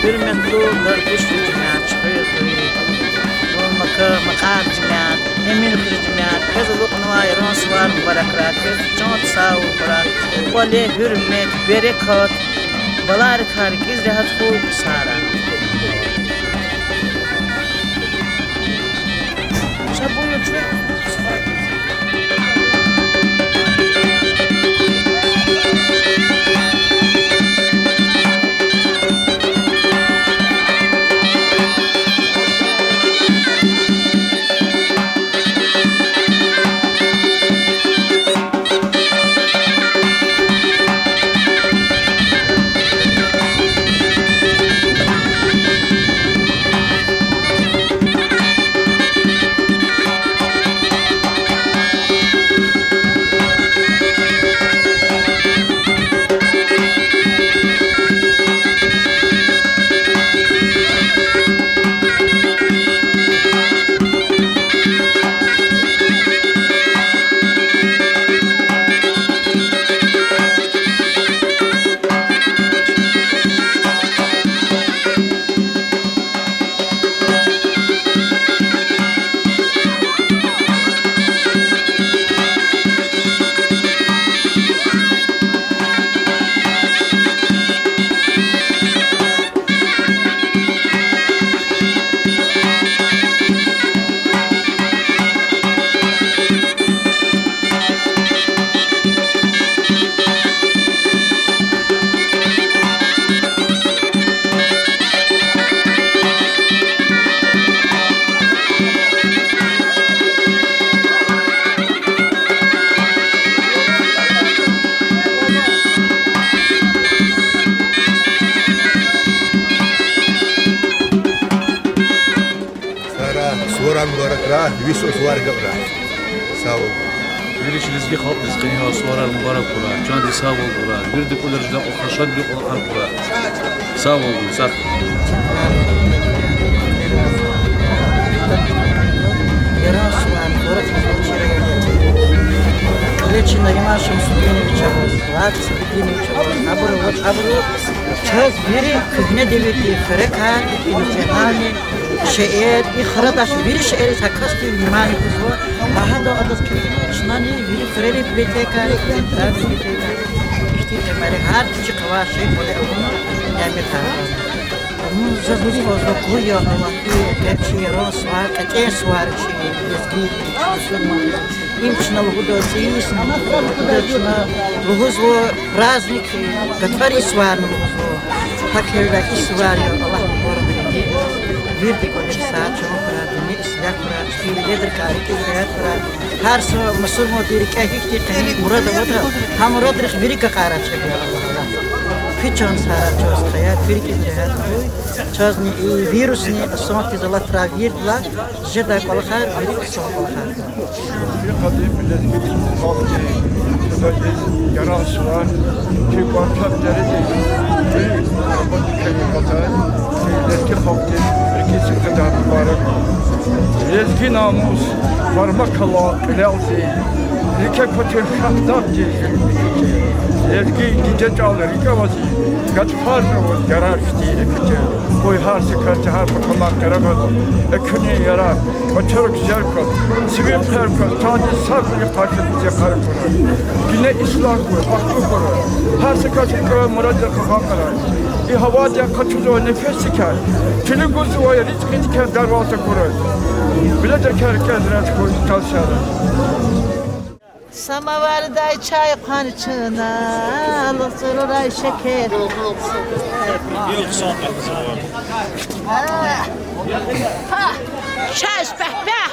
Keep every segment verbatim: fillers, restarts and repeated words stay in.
Гьуьрметлу Дарбишрин жемят, Чуьхуьр хуьруьн, Макар жемят, Эминхуьруьн жемят, квез алукьнавай Яран сувар мубаракрай, квез чандин сагъвал хьурай, кӀвале гьуьрмет, берекат, баларикай рикӀиз регьят хьуй сагърай. Сагърай, суварар мубаракрай, вичин сувар гапра. Сагъ ул. Вири чи лезги халкьдиз къенин суварар мубарак хьурай, чандин сагъвал хьурай, виридан кӀвалера жедай кьван шадвилин кьван кар хьурай. Сагъ ул, сагъ. Яран сувар мубаракрай. Кьиле чи Нариман Шамсудинович аваз, Вагиф Сафутдинович аваз, абуру, вот абуру чаз вири куьгьне девирдин хуьрекай, и национальный шейэр, и хуьредач вири шейэриз гьа касди внимание гузва. Гьа гьада адаз килигна чнани вири хуьрерин библиотекаяр, центральный библиотекаяр, ихьтин тӀимил гьар чӀехи квай шей кӀвале авуна, Ямир Таргъан. Ну, заз лугьуз кӀанзава, къуй я Аллагьди, гьа чи Яран сувар, кьетӀен сувар чи лезгийриз, чи мусурманриз. Им чна лугьуда, цӀийи йисуз лугьуда, чна лугьузва праздник, гатфарин суварни лугьузва. ГьакӀ хьайила и сувар я Аллагьди мубарак хьуй. Виридан кӀвалера сагъ, чан хьурай, дуьнья ислягь хьурай, чпин виледрикай рикӀиз регьят хьурай. Гьар са мусурмандин рикӀе гьихьтин къенин мурад аватӀа, гьа мурадрихъ вири гакьарай чеб, я Аллагь. Куь чан сагърай, чаз хайи, куь рикӀиз регьят хьуй. Чазни и вирусни хъсан хьиз алатрай виридалай, жедай кӀвалахар вири хъсан кӀвалахар. Чи къадим лезги халкьдин къуьдадиз Яран сувар, чи кӀвартӀ дережадиз вири работникрин патай, чи лезги халкьдин рикӀиз къведай мубарак. Лезги намус, бармак алай кьилелди, рикӀе кватун шагьдагъдин жуьреба хьиз, лезги диде чӀал рикӀ аваз, гатфарни аваз ярар хьтин экуьнин, къуй гьар са касди, гьар са къаман къерагаз экуьнин ярар, кӀвачерик зерказ, цивин хъвер кваз, чандин сагъвилихъ къаршиз зи къарагурай. Дуьнья ислягь хьуй, бахтлу хьурай. Гьар са кас рикӀе авай мурадрихъ агакьарай. И гьавадин къачузвай нефесдикай, чилин гузвай ризкьидикай дарвал такурай. Виледрикай рикӀиз регьят хьуй, чан сагърай. Самавардай чай хъвани чна, алцӀурурай шекер. Чай пехпе гьа.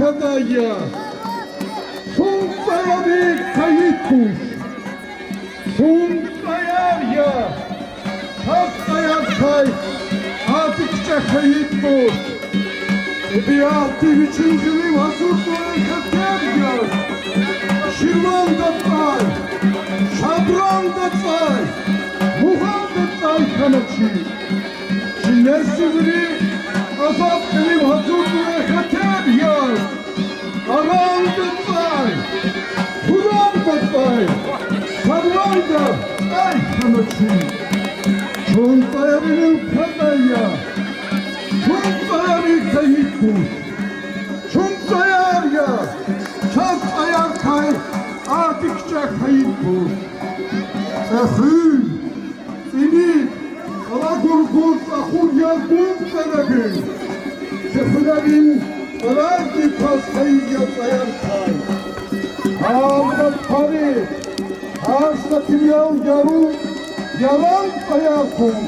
Ада я, чун цӀаярик къайи туш. Чун цӀаяр я, чаз цӀаярикай ади кичӀе хьайи туш. ТӀебиатди вичин гъилив гьазурзавай хетер яз, Ширванда цӀай, Шадранда цӀай, Мугъанда цӀай хьаначир. Чи несилри азад гъилив гьазурзавай хетер яз, Аранда цӀай, Хуранда цӀай, Сарванда цӀай хьаначир. Чун цӀаярин уьлкведай я, чун цӀаярик къайи туш. Чун цӀаяр я, чаз цӀаярикай ади кичӀе хьайи туш. ЦӀехуьн, цӀимил, кьала гургуз, ахур яргун цӀерерин, чи хуьрерин цӀарарни кваз хьайиди я цӀаярикай. Гьар са къари, гьар са тириял яру, яран цӀаяр хьун,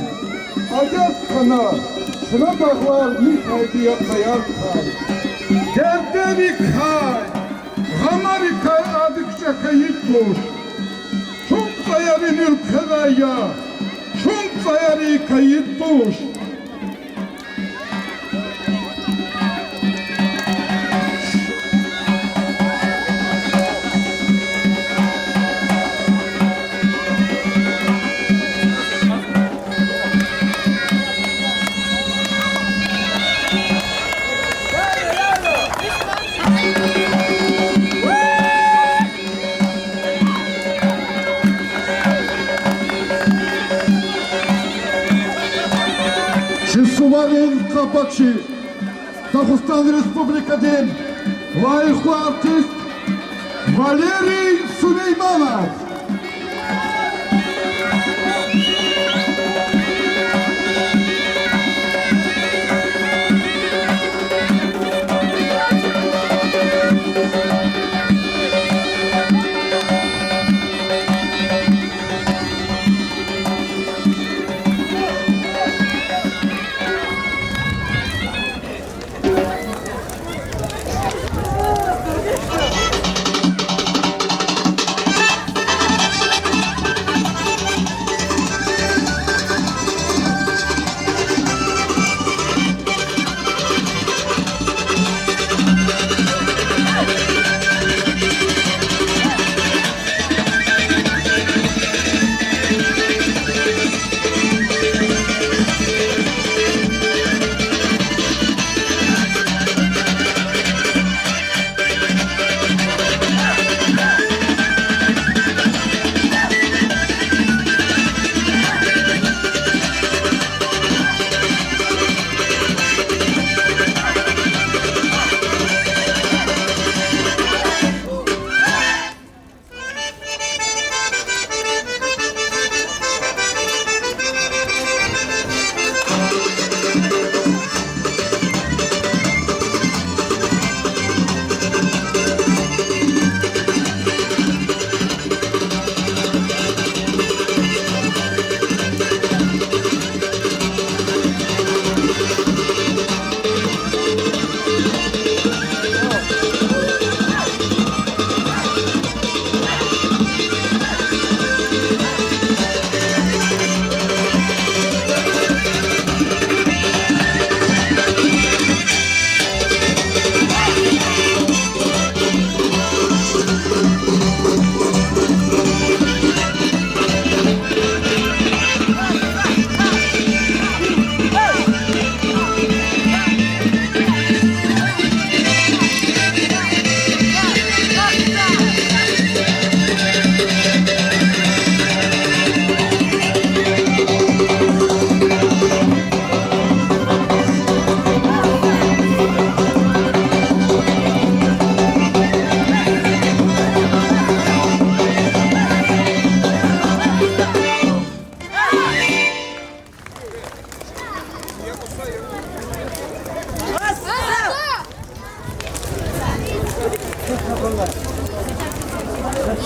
адет хьана, чна дагълар михьайди я цӀаярикай. Дердерикай, гъамарикай ади кичӀе хьайи туш. Чун цӀаярин уьлкведай я, чун цӀаярик къайи туш. Чи суварин къабачи, Дагъустан Республикадин лайихлу артист Валерий Сулейманов.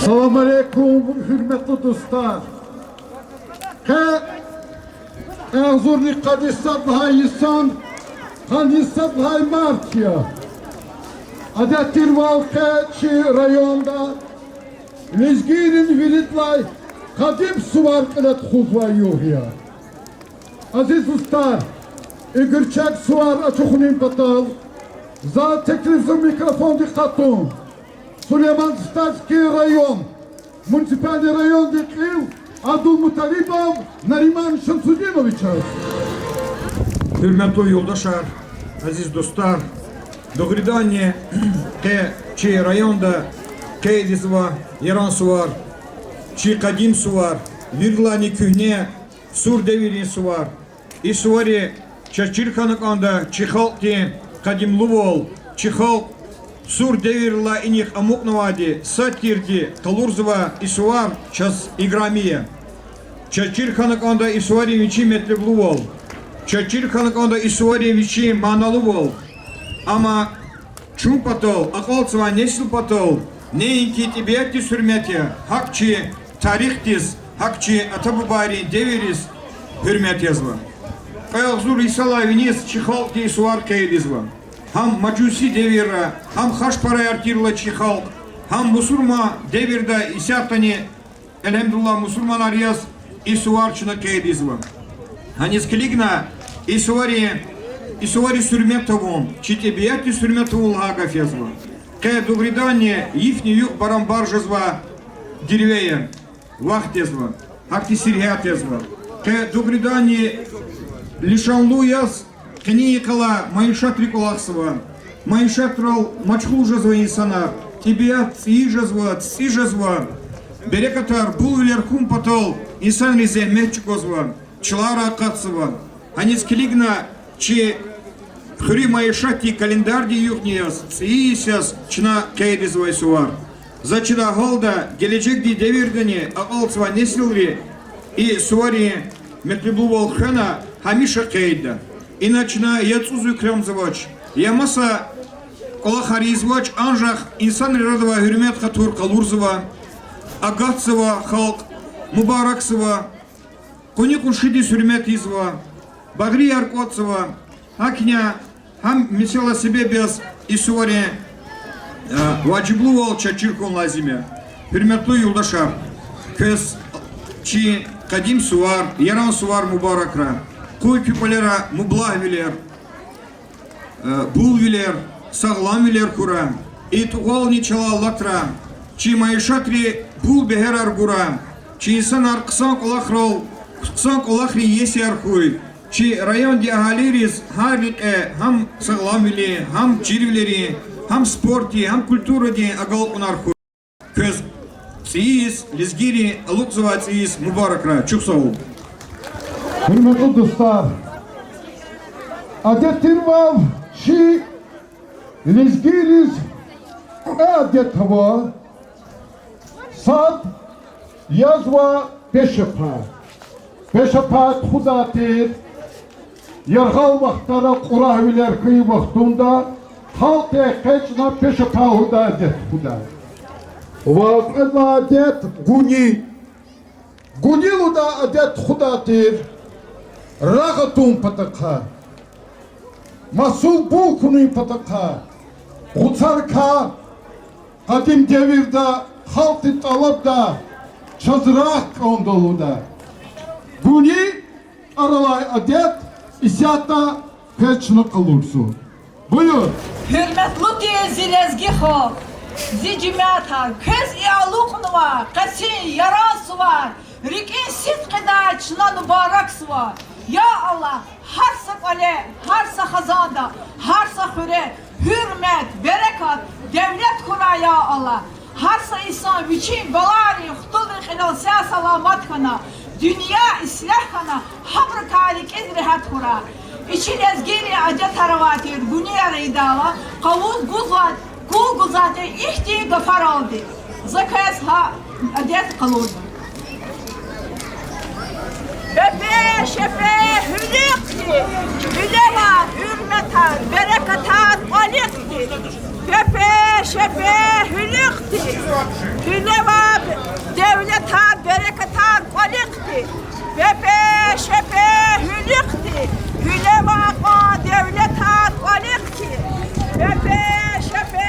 Салам алейкум, гьуьрметлу дустар! Къе агъзурни къад йисад лагьай йисан, къанни сад лагьай март я. Адет тирвал, къе чи районда лезгийрин виридалай къадим сувар кьиле тухузвай югъ я. Азиз дустар, и гуьрчег сувар ачухунин патал за теклифзава микрофондик къатун Сулейман-Стальский район муниципальный райондин кьил Абдулмуталибов Нариман Шамсудиновичаз. Гьуьрметлу юлдашар, азиз дустар, дугъриданни, къе чи районда къейд ийизва Яран сувар, чи къадим сувар, виридалайни куьгьне сур девирдин сувар. И сувари чаз чир хьана кӀанда чи халкьдин къадимлувал, чи халкь сур девирдилай инихъ амукьнавайди сад тирди къалурзава и сувар чаз играми я. Чаз чир хьана кӀанда и суварин вичин метлеблувал, чаз чир хьана кӀанда и суварин вичин маналувал. Амма чун патал, акьалтзавай несил патал неинки тӀебиатдиз гьуьрмет я, гьакӀ чи тарихдиз, гьакӀ чи ата-бубайрин девирдиз гьуьрмет язва. Кьве агъзур йисалай виниз чи халкьди и сувар къейд ийизва. Гьам мажуси девирра, гьам хашпараяр тирла чи халкь, гьам мусурман девирда исятдани, эльгьамдулиллагь, мусурманар яз и сувар чна къейд ийизва. Гьаниз килигна, и сувари, и сувариз гьуьрмет авун, чи тӀебиатдиз гьуьрмет авун лагьай гаф язва. Къе дугъриданни йифни-юкь барамбар жезва деревьаяр, вахт язва, гьахьтин сергьят язва. Къе дугъриданни лишанлу яз къенин йикъалай майишатри кӀвалахзава, майишатрал машгъул жезва инсанар, тӀебиат цӀийи жезва, цицӀи жезва, берекатар, булвилер хьун патал инсанри зегьмет чӀугвазва, чилерай акъатзава. Гьаниз килигна, чи хуьруьн майишатдин календардин югъни яз цӀийи йис яз чна къейд ийизва и сувар. За чидай гьалда гележегдин девирдани акьалтзавай несилри и суварин метлеблувал хвена, гьамиша къейдда. Ина чна я цӀуз икрамзавач, я маса кӀвалахар ийизвач, анжах инсанрин арадавай гьуьрмет-хатур къалурзава, агатзава халкь, мубаракзава, къуни-къуншидиз гьуьрмет ийизва, багърияр кӀватӀзава. ГьакӀни гьам месэла себеб яз и суварин, э, важиблувал чаз чир хьун лазим я. Гьуьрметлу юлдашар, квез чи къадим сувар, Яран сувар мубаракрай. Къуй куь кӀвалера мублагьвилер, э, булвилер, сагъламвилер хьурай. И тӀугъвални чалай алатрай. Чи майишатри бул бегьерар гурай. Чи инсанар хъсан кӀвалахрал, хъсан кӀвалахрин иесияр хьуй. Чи райондин агьалийриз гьар рекье гьам сагъламвилин, гьам чирвилерин, гьам спортдин, гьам культурадин агалкьунар хьуй. Квез цӀийи йис, лезгийрин алукьзавай цӀийи йис мубаракрай. Чухсагъул. Гьуьрметлу дустар, адет тирвал, чи лезгийриз кьве адет ава. Сад язва пешапа. Пешапа тухудай тир, яргъал вахтара, кьурагьвилер хьайи вахтунда халкьди экъечӀна пешапа лугьудай адет тухудай. Ва кьвед лагьай адет гуни. Гуни лугьудай адет тухудай тир рагъ атун патахъай, махсул бул хьунин патахъай, гъуцарикай, къадим девирда халкьди тӀалабдай чаз рагъ кӀанда лугьудай. Гуни тӀвар алай адет исятда квез чна къалурзава. Буюр. Гьуьрметлу тир зи лезги халкь, зи жемятар, квез и алукьнавай къецин Яран сувар рикӀин сидкьидай чна мубаракзава. Я Аллагь, гьар са кӀвале, гьар са хизанда, гьар са хуьре гьуьрмет, берекат, девлет хьурай, я Аллагь. Гьар са инсан вичин балайрин, хтулрин кьилел сагъ-саламат хьана, дуьнья ислягь хьана, гьабурукай рикӀиз регьят хьурай. И чи лезгийрин адетар авай тир, гунияр ийидайла, къавуз гузвай, кул гузвай тир ихьтин гафаралди. За квез гьа адет къалурда. Пепе-шепе гьуьлуьхъди, гьуьлевай гьуьрметар, берекатар кӀвалихъди. Пепе-шепе гьуьлуьхъди, гьуьлевай девлетар, берекатар кӀвалихъди. Пепе-шепе гьуьлуьхъди, гьуьлевай кьван девлетар кӀвалихъди. Пепе-шепе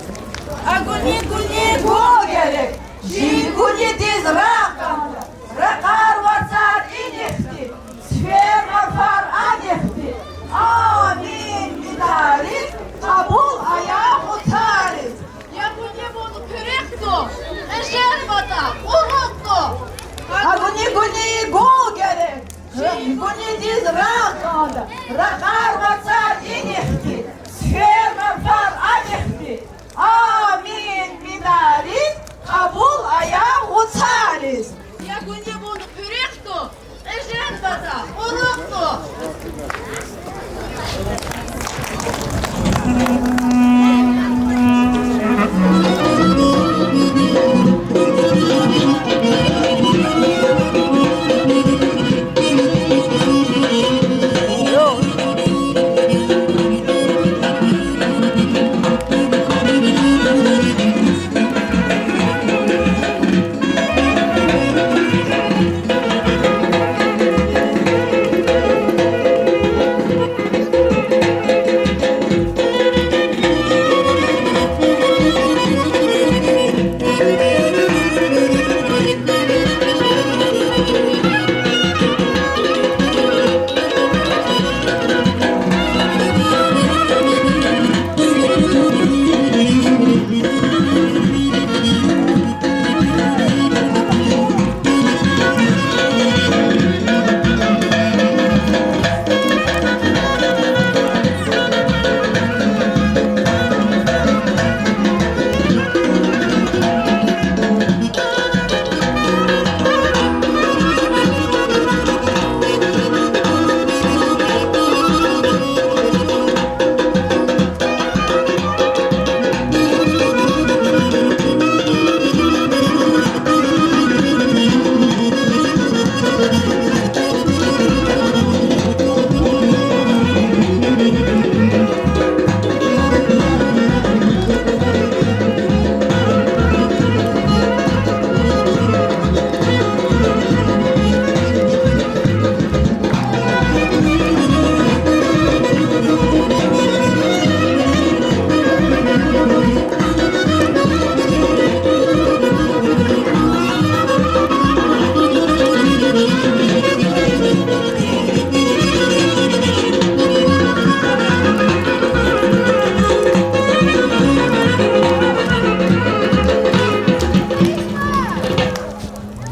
Агуни-гуни гун герек, жи гунидиз рагъ кӀанда, ракъар вацар инихъди, цифер марфар анихъди. Амин минариз, кьабул ая гъуцариз. Ягуни вун куьруьхту, кьежел ватӀа, урухту. Агуни-гуни гун герек, жи гунидиз рагъ кӀанда, ракъар вацар инихъди, цифер марфар анихъди. Амин минариз, кьабул ая гъуцариз. Ягуни вун куьруьхту, кьежел ватӀа, урухту.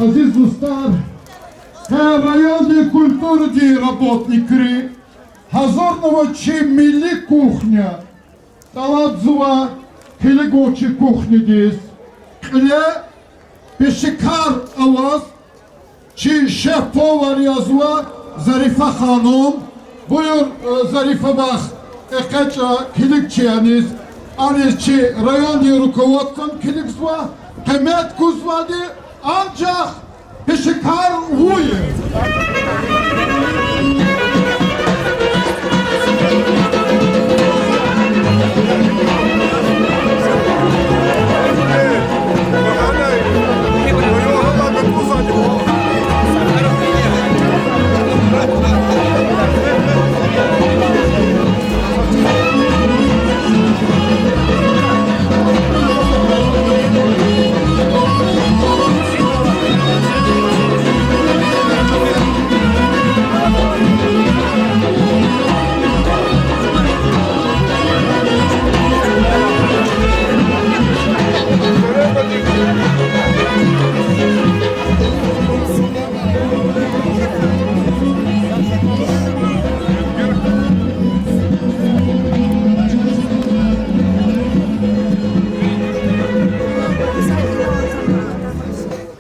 Азиз дустар, къе райондин культурадин работникри гьазурнава чи милли кухня. ТӀалабзава килигун чи кухнядиз. Кьиле пешекар аваз чи шеф-повар язва Зарифа ханум. Буюр, э, Зарифа вах, экъечӀа килигчи аниз, аниз чи райондин руководствони килигзава, къимет гузвайди анжах пешекар вуй.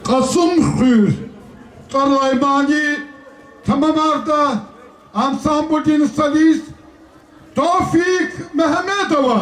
Кьасумхуьр тӀвар алай мани тамамарда ансамблдин солист Тавфикъ Мегьамедова.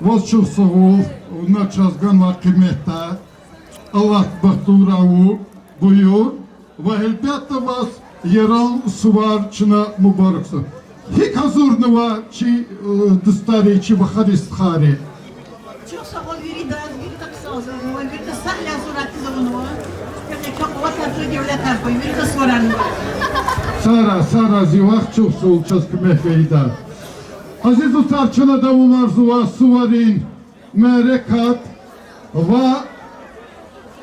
Ваз чухсагъул, вуна чаз ганвай къиметдай. Аллагьди бахтлувилерай вур, буюр. Ва гьелбетда ваз яран сувар чна мубаракзава. ГьикӀ гьазурнава чи, э, дустари, чи вахари, стхайри? Чухсагъул виридаз, вирида хъсанзава, вирида сагърай, зурай тавунва. Вирида къуват, девлет хьуй, вирида суварар. Сагърай, сагърай, зи вах, чухсагъул чаз куьмек гайидай. Азиз дустар, чна давамарзава суварин мярекат ва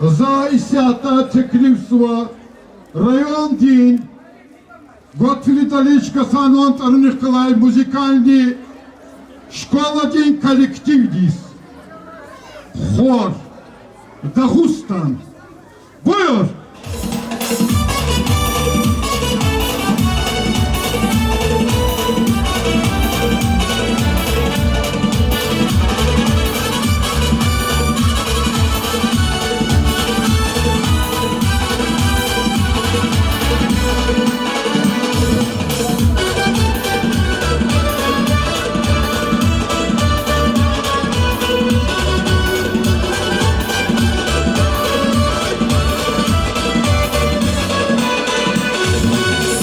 за исятда теклифзава райондин Готфрида Личка санван тӀварунихъ галай музыкальный школадин коллективдиз. Хор Дагъустан. Буюр!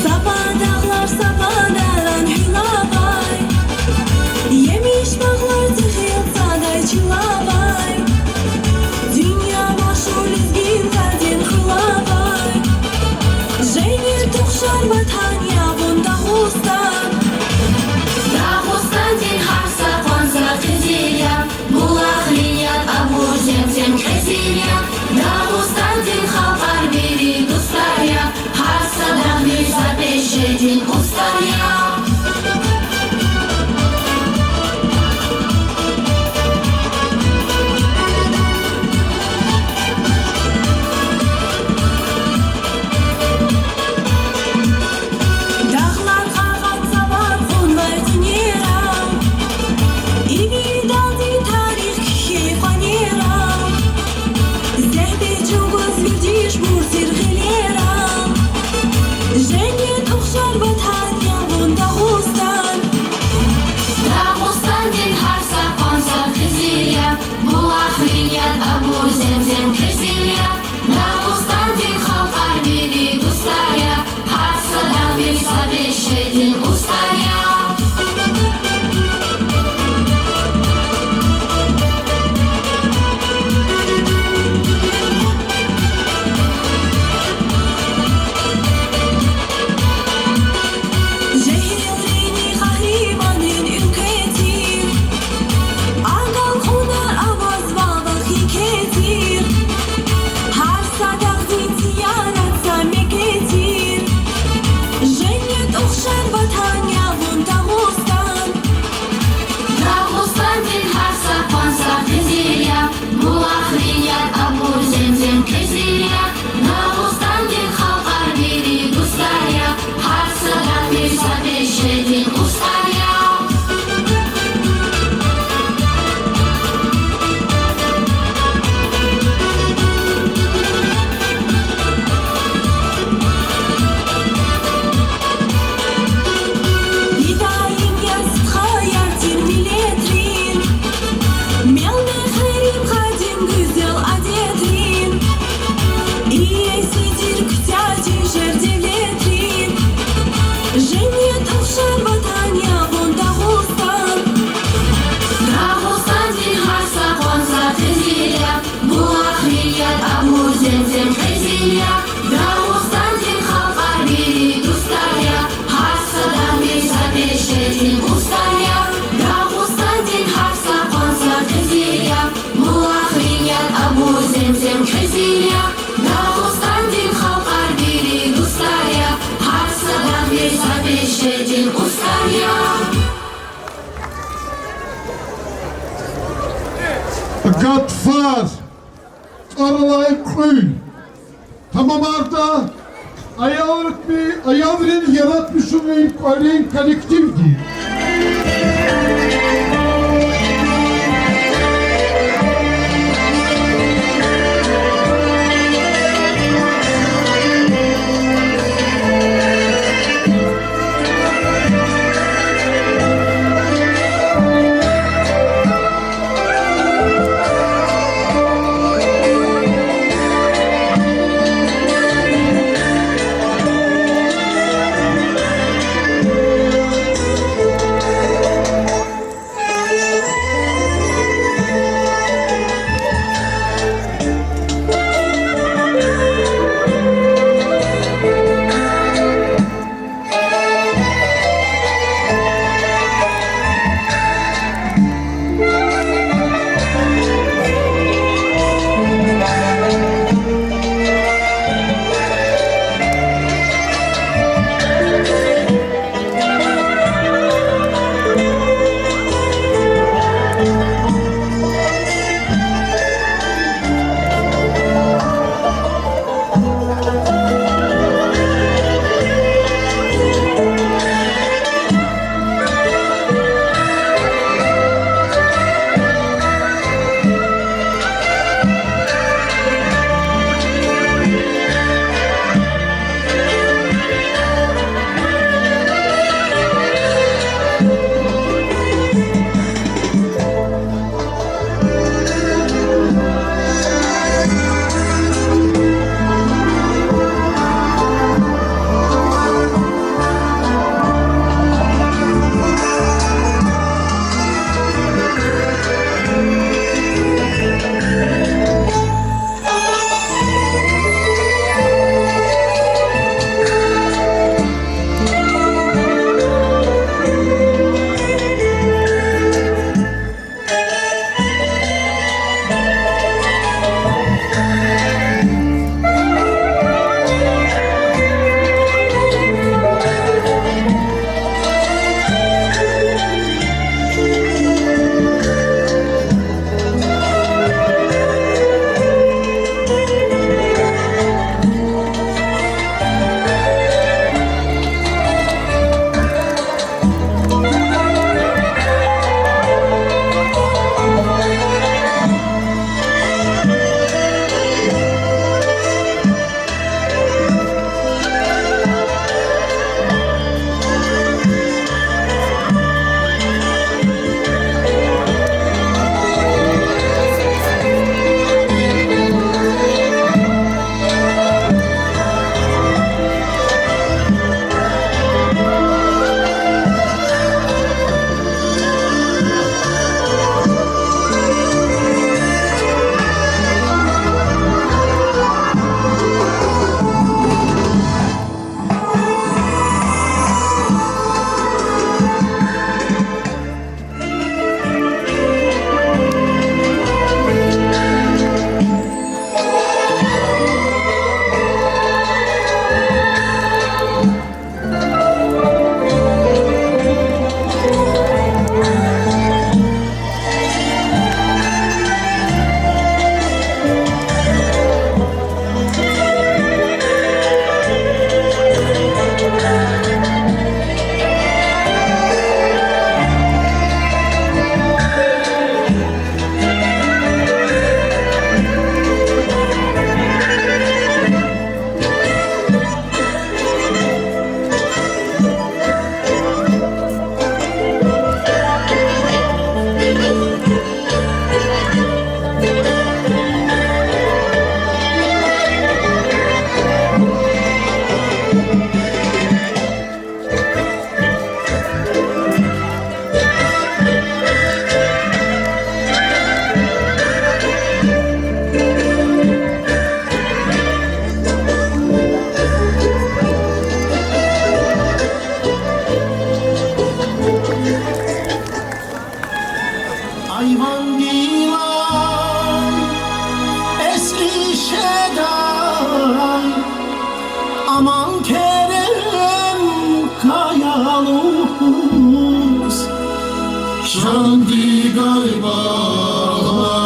Сафа дагълар сафа даран гьуьл авай, емиш багълар цихил садай чил авай, дуьнья машгьур лезгинкадин хуьл авай. Женнет ухшар ватан я вун, Дагъустан. Дагъустандин гьар са къван са къизил я, булахрин яд, абур земзем кьезил я. Дагъустандин халкьар вири дустар я, гьар са дагъни са пешедин устӀар я. Дагълар къагъан цавар кьунвай къуьнера, ивидалди тарих кхьей къванера. Зегьмет чӀугваз вердишбур тир гъилера, женнет ухшар ватан я вун, Дагъустан. Дагъустандин гьар са къван са къизил я, булахрин яд, абур земзем кьезил я. Дагъустандин халкьар вири дустар я, гьар са дагъни са пешедин устӀар я. Жегьилрини къагьриманрин уьлкве тир, агалкьунар аваз вавахъ еке тир. Гьар са дагъдин зиярат са Мекке тир, женнет ухшар ватан я вун, Дагъустан. Дагъустандин гьар са къван са къизил я, булахрин яд, абур земзем кьезил я. Дагъустандин халкьар вири дустар я, гьар са дагъни са пешедин устӀар я. Фидаин я стхаяр тир миллетрин, мел-мехъерин къадим гуьзел адетрин, иеси тир куьтягь тежер девлетрин, женнет ухшар ватан я вун, Дагъустан. Дагъустандин гьар са къван са къизил я, булахрин яд, абур земзем кьезил я. Дагъустандин халкьар вири дустар я, гьар са дагъни са пешедин устӀар я. Дагъустандин гьар са къван са къизил я, булахрин яд, абур земзем кьезил я. Дагъустандин халкьар вири дустар я, гьар са дагъни са пешедин устӀар я. Гатфар тӀвар алай кьуьл тамамарда аялрин, аялрин яратмишунрин кӀвалин коллективди. Вандилай эсли шедай, аман Керем кая лугьуз, чандикай багъла,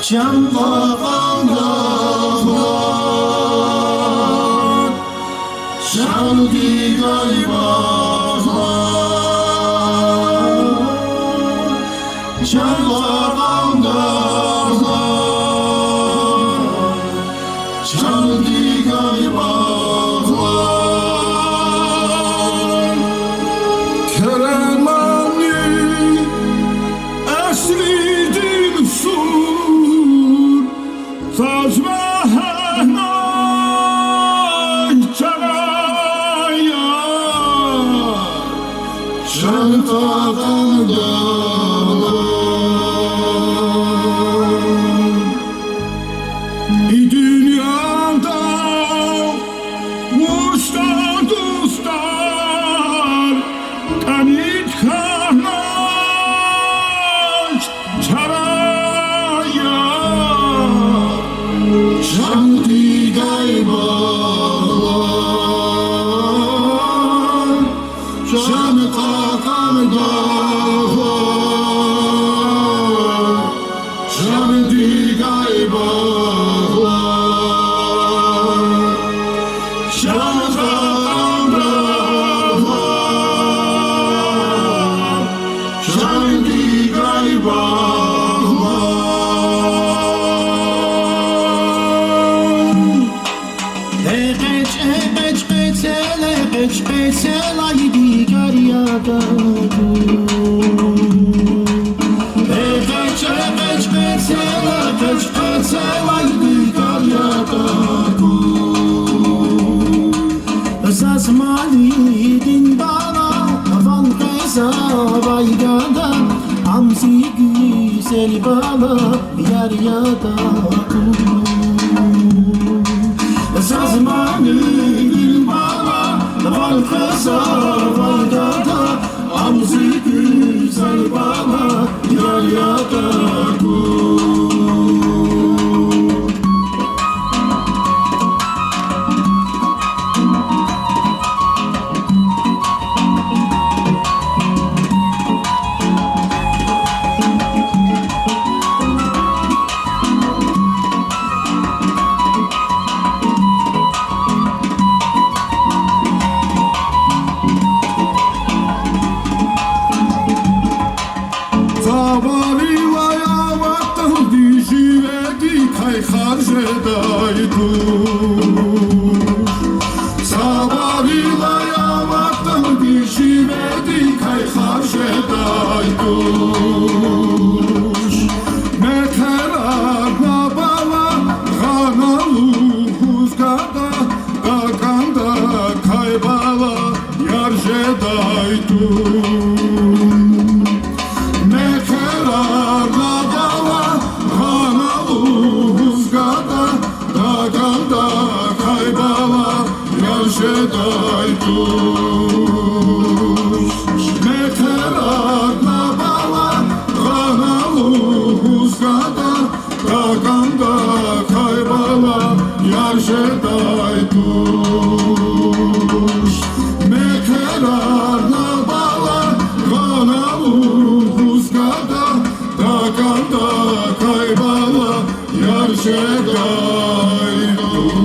чан кьакьан дагълар, чандикай багъла, чан кьакьан дагълар, чандикай багъла. Керемани эсридин сур, заз вегьена чара я, чан кьакьан дагълар. И дуьньяда вучда дустар, кӀани кхьенач чара я, чандикай багъла, чан кьакьан дагълар, чандикай багъла, чан кьакьан дагълар, чандикай багъла. Экъечӏ, экъечӏ къецел, экъечӏ къецел, айдигар ятӏаку. Экъечӏ, экъечӏ къецел, экъечӏ къецел, айдигар ятӏаку. Заз манидин бала, ван къвезавай гада, ам зи гуьзел бала, яр ятӏаку. Заз манидин бала, ван къвезавай гада, ам зи гуьзел бала, яр ятӏаку. Цаварилай аватанди живедикай харжедай туш. Цаварилай аватанди живедикай харжедай туш. Мехъерарна бала гъана лугьуз гада, дакӏандакай бала яр жедай туш. Мехъерарна бала гъана лугьуз гада, дакӏандакай бала яр жедай туш. Мехъерарна бала гъана лугьуз гада, дакӏандакай бала яр жедай туш. Мехъерарна бала гъана лугьуз гада, дакӏандакай бала яр жедай туш.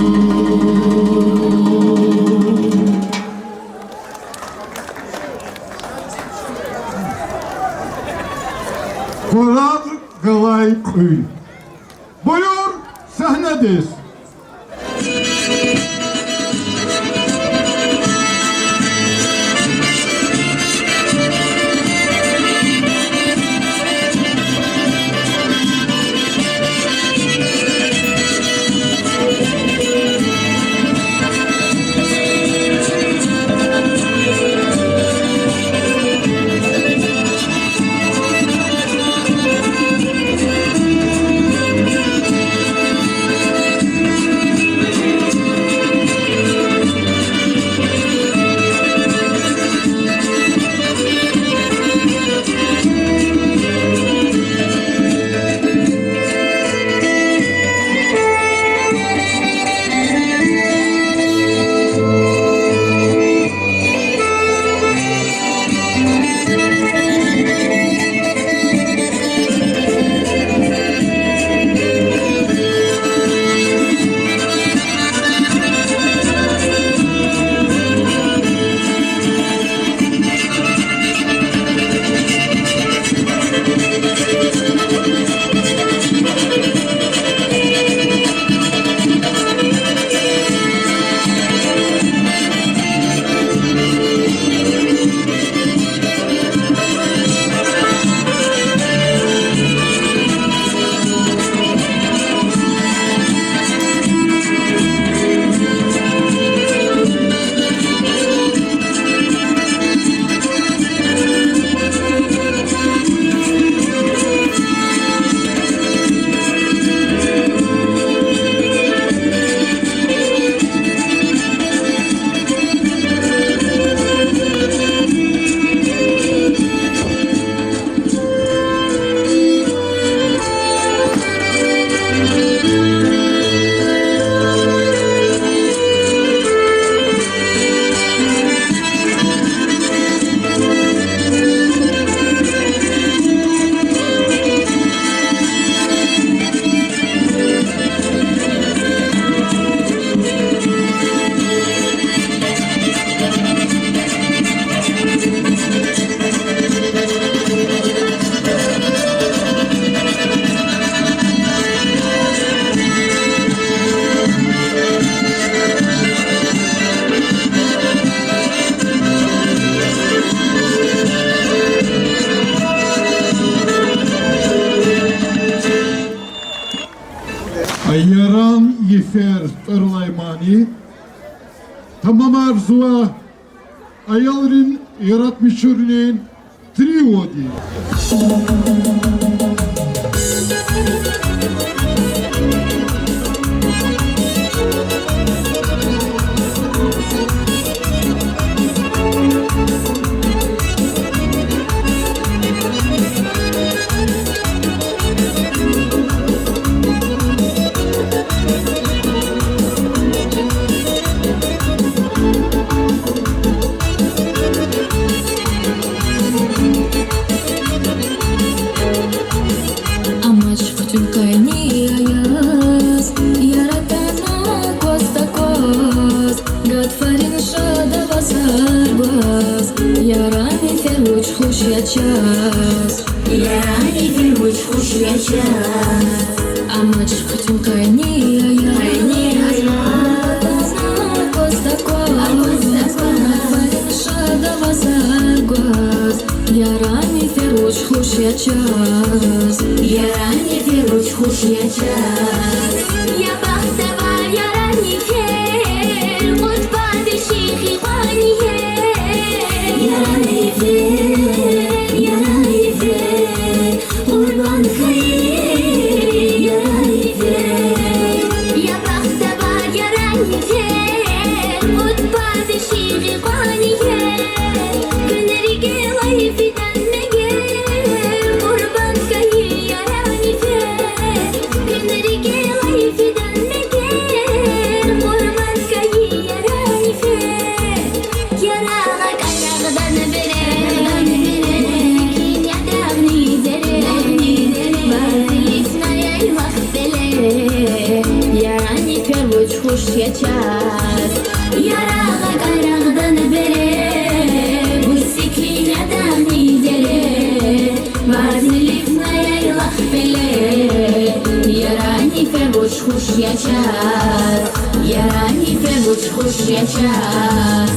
Къурагъ галай кьуьл. Буюр, сегьнедиз. Тер тӀвар алай мани тамамарзава аялрин яратмишунрин триоди. Амач хъуьтуьн къайни аяз, яратана акваз-такваз, гатфарин шад авазар гваз, яран эфир вуч хуш я чаз, яран эфир вуч хуш я чаз. Амач хъуьтуьн къайни аяз, къайни аяз, яратана акваз-такваз, акваз-такваз, гатфарин шад авазар гваз, яран эфир вуч хуш я чаз, яран эфир вуч хуш я чаз. Я бахтавар яран эфир, Къурбанда шихи къван я. Яран эфир, яран эфир, Къурбанд хьайи яран эфир. Я бахтавар яран эфир, Къурбанда шихи къван я. Куьн рикӀелай фидан мегер, Къурбанд хьайи яран эфир. Куьн рикӀелай фидан мегер, Къурбанд хьайи яран эфир. Ярагъа кӀарагъдан бере, мусикин я дагъни дере, ваз илифна яйлах пеле, яран эфир вуч хуш я чаз. Ярагъа кӀарагъдан бере, мусикин я дагъни дере, ваз илифна яйлах пеле, яран эфир вуч хуш я чаз, яран эфир вуч хуш я чаз.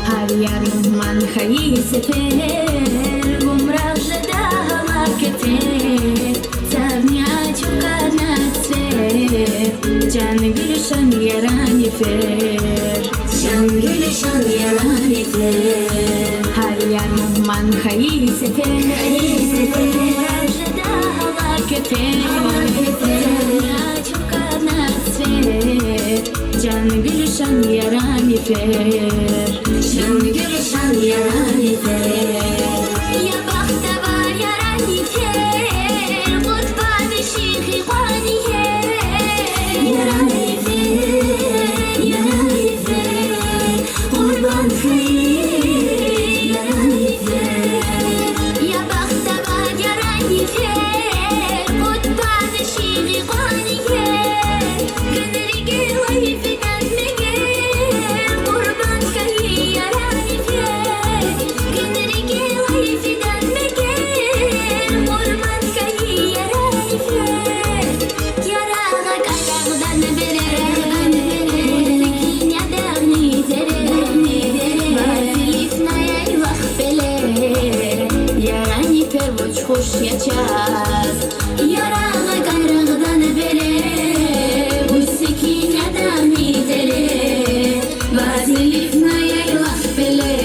Гьар яр мугьман хьайи сефер, гумраг жеда гьалак кефер, цавни ачухарна сефер, чан гуьлуьшан яран эфир, чан гуьлуьшан яран эфир. Гьар яр мугьман хьайи сефер, хьайи сефер, гумраг жеда гьалак кефер, гьалак кефер, цавни ачухарна сефер, чан гуьлуьшан яран эфир, чан гуьлуьшан яран эфир. Я бахтавар яран эфир, Къурбанда шихи къван я. Яран эфир, яран эфир, Къурбанд хьайи яран эфир. Я бахтавар яран эфир, Къурбанда шихи къван я. Куьн рикӀелай фидан мегер, Къурбанд хьайи яран эфир. Куьн рикӀелай фидан мегер, Къурбанд хьайи яран эфир. Ярагъа кӀарагъдан бере, мусикин я дагъни дере, ваз илифна яйлах пеле, яран эфир вуч хуш я чаз. Ярагъа кӀарагъдан бере, мусикин я дагъни дере, ваз илифна яйлах пеле,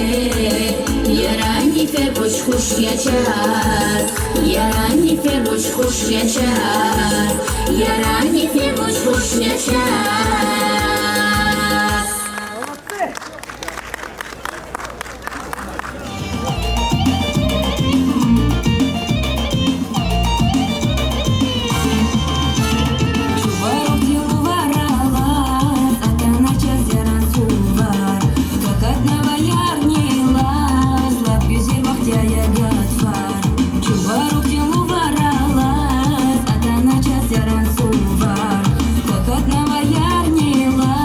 яран эфир вуч хуш я чаз, яран эфир вуч хуш я чаз, яран эфир вуч хуш я чаз. Чубарукдин лувар алаз атана чаз яран сувар, акатнава ярни лаз, лап гуьзел вахт я гатфар. Чубарукдин лувар алаз атана чаз яран сувар, акатнава ярни лаз,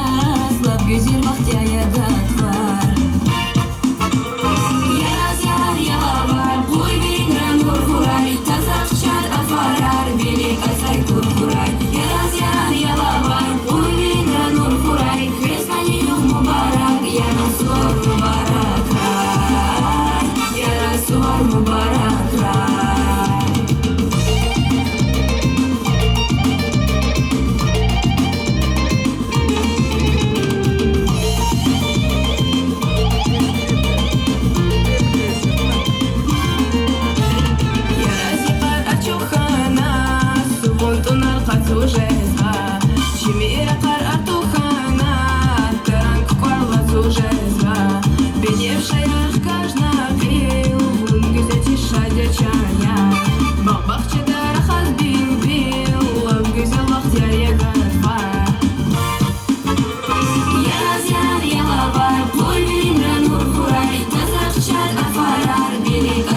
Эй